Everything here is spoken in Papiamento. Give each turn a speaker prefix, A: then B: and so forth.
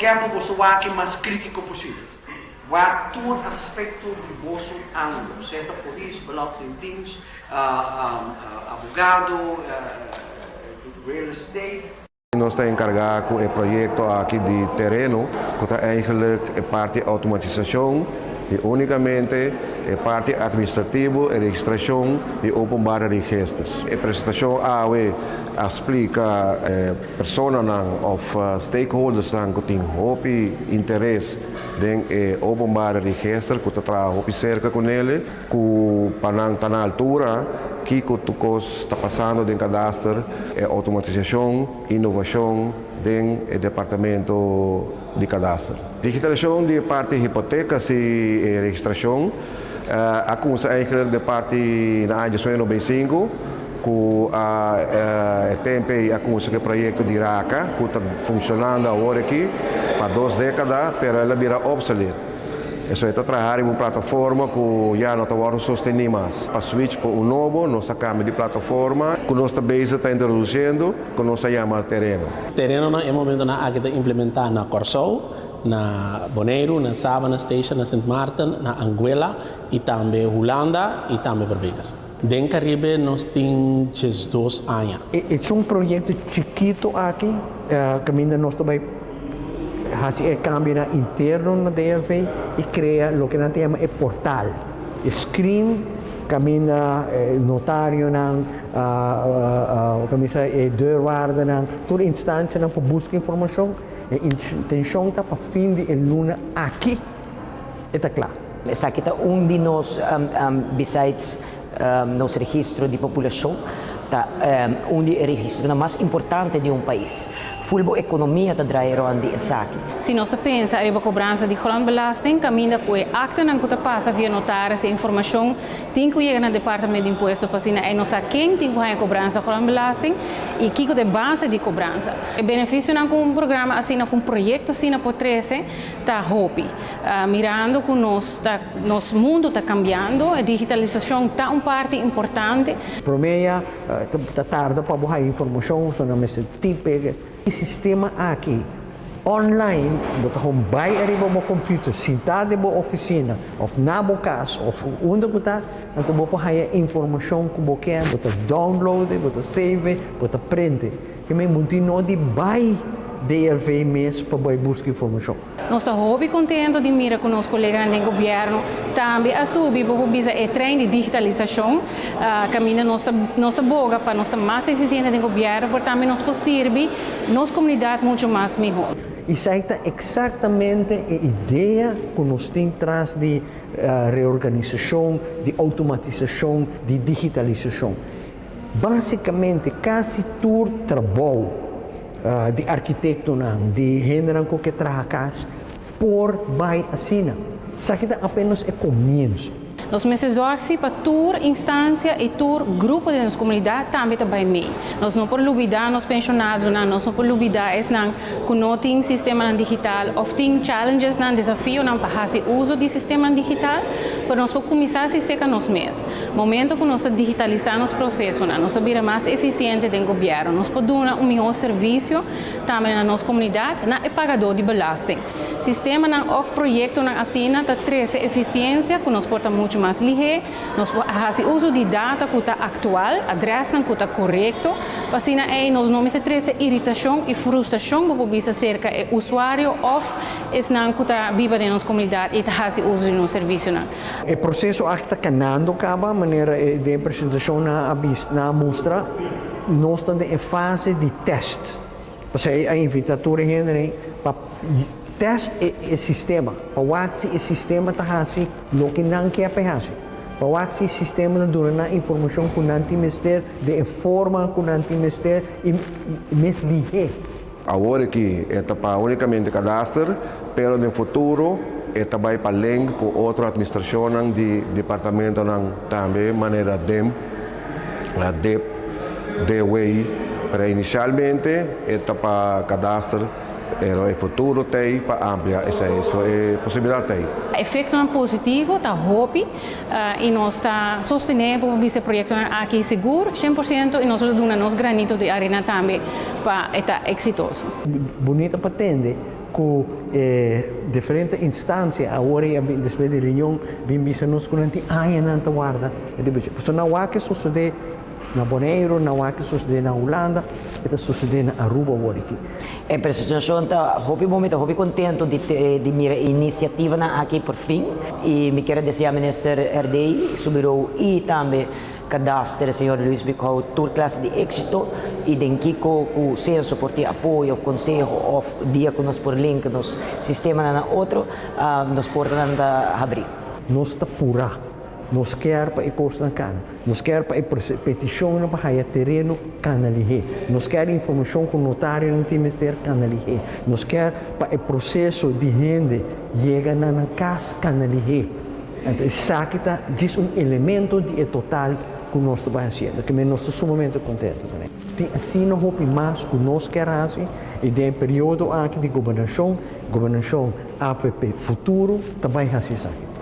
A: Nos ke pa boso wak mas krítiko posibel. Wak tur aspekto di boso ángulo, sea ta polis, belastingdienst, abogado, real estate.
B: Nos ta enkargá ku e proyekto aki di tereno, ku ta eigenlijk e parti outomatisashon i únikamente e parti atministrativo i registrashon di openbare registers. E presentashon awe a splika personanan òf stakeholdersnan ku tin hopi interes den e openbare register ku ta traha hopi serka ku nele, ku pa nan ta na altura kiko tur kos ta pasando den kadaster, e outomatisashon, inovashon den e departamento di kadaster. Digitalisashon di e parti hipoteka si e registrashon a kuminsá eigenlijk den parti na aña 1995 ku a e tempu ei a kuminsá ku e proyekto di Raka ku ta funshonando awor aki pa 2 dékada, pero el a bira obsolet. Eso ta traha riba un plataforma ku ya no ta wòrdu sostení mas. Pa switch pa un nobo, nos a kambia di plataforma ku nos ta bezig ta introdusiendo, ku nos ta yama tereno.
C: Tereno na e momentonan aki ta implementá na Kòrsou, na Boneiru, na Saba, na Statia, na Sint Maarten, na Anguilla i tambe Hulanda i tambe Barbados. Den Karibe nos tin 12 aña.
D: E ta un proyekto chikitu aki, kaminda nos tambe hasi e kambio interno na DLV i krea loke nan ta yama e portal. E screen kaminda notarionan, kaminda e deurwaardernan, tur instansianan pa buska informashon. E intenshon ta pa fin di luna aki e ta kla.
E: Esaki ta un di nos, besides nos registro di populashon, ta un di e registronan mas importante di un pais. Full bo ekonomia ta draai rònt di esaki.
F: Si nos pensa riba kobransa di grondbelasting, kaminda ku e aktanan ku ta pasa via notaris e informashon tin ku yega na departamento di impuesto pa asina ei nos sa ken tin ku haña kobransa grondbelasting i kiko ta e base di kobransa. E benefisionan ku un programa asina, un proyekto asina por trese, ta hopi. Mirando ku nos ta, nos mundu ta kambiando, digitalisashon ta un parti importante.
D: Promé ta tarda pa haña informashon, so nan mester type e sistema aki online, bo ta gewoon bai riba bo computer, sintá den bo ofisina, òf na bo kas, òf unda ku ta, anto bo por haña informashon ku bo ke, bo ta download, bo ta save, bo ta print. Ke men bo no tin di bai DLV mes pa bai buska informashon.
F: Nos ta hopi kontentu di mira ku nos koleganan di gobièrnu tambe a subi pa bisa e trein di digitalisashon, kaminda nos ta boga pa nos ta mas efisiente den gobièrnu, pa tambe nos por sirbi nos komunidat muchu mas mihó.
D: Esaki ta eksaktamente e idea ku nos tin tras di reorganisashon, di outomatisashon, di digitalisashon. Básikamente, kasi tur trabou di arkitektonan, di hendenan ku ke traha kas, por bai asina. Esaki ta apenas e komienso.
F: Nos mester sòru si pa tur instansia i tur grupo di nos komunidat tambe ta bai mee. Nos no por lubidá nos penshonadonan, nos no por lubidá esnan ku no tin sistema digital òf tin challenges, nan desafionan pa hasi uso di sistema digital, pero nos por kuminsá si serka nos mes. Momento ku nos digitalisá nos prosesonan, nos bira mas efisiente den gobièrnu, nos por duna un mihó servisio tambe na nos komunidat, na e pagadó di belasting. Sistemanan òf proyektonan asina ta trese efisiensia ku nos por ta muchu mas lihé, nos por hasi uso di data ku ta aktual, adrèsnan ku ta korekto, pa asina ei nos no mester trese iritashon i frustrashon pa bisa serka e usuario òf esnan ku ta biba den nos komunidat i ta hasi uso di nos servisionan.
D: E proseso ta kanando kaba, manera di presentashon nan a mustra, nos ta den fase di test. Pasobra a invitá tur hende pa test e sistema, pa wak si e sistema ta hasi loke nan ke pa hasi. Pa wak si e sistema ta duna nan informashon ku nan tin mester, di forma ku nan tin mester i mes lihé.
B: Awor aki ta pa únikamente kadaster, pero den futuro ta bai pa link ku otro atministrashon di departamentonan tambe manera DEM, DEP, DW, pero inisialmente ta pa kadaster, pero e futuro tin pa amplia esei, so e posibilidat tin.
F: Efektonan positivo ta hopi i nos ta sostené e proyektonan aki sigur 100% i nos ta duna nos granito di arena tambe pa ta eksitoso.
D: Bunita pa tende. Ku e diferente instansia awor i a bin despues di reunion bin bisa nos ku nan tin añanan ta warda e debishon. Pasobra nan wak e sosodé na Boneiru, nan wak e sosodé na Hulanda, e ta sosodé na Aruba awor aki.
E: E presentashon ta hopi bon, mi ta hopi kontento di di mira e inisiativanan aki por fin i mi kier a deseá Minister Herdey, su birou i tambe Kadaster, señor Luis Bighou tur clase di éxito y den kico cu Censo por tin apoyo of conseho of dia cu nos por link nos sistemanan na otro, nos portanan ta habri.
D: Nos ta purá. Nos kier pa e cosnan cana. Nos kier pa e peticionnan pa haya tereno cana lihé. Nos kier informacion cu notarionan tin mester cana lihé. Nos kier pa e proceso di hende yega na nan cas cana lihé. Anto esaki ta djis un elemento di e total ku nos ta bai hasiendo. Ke men nos ta sumamente kontentu kuné. Tin asina hopi mas ku nos kier hasi i den e periodo aki di gobernashon, gobernashon avp Futuro ta bai hasi esaki.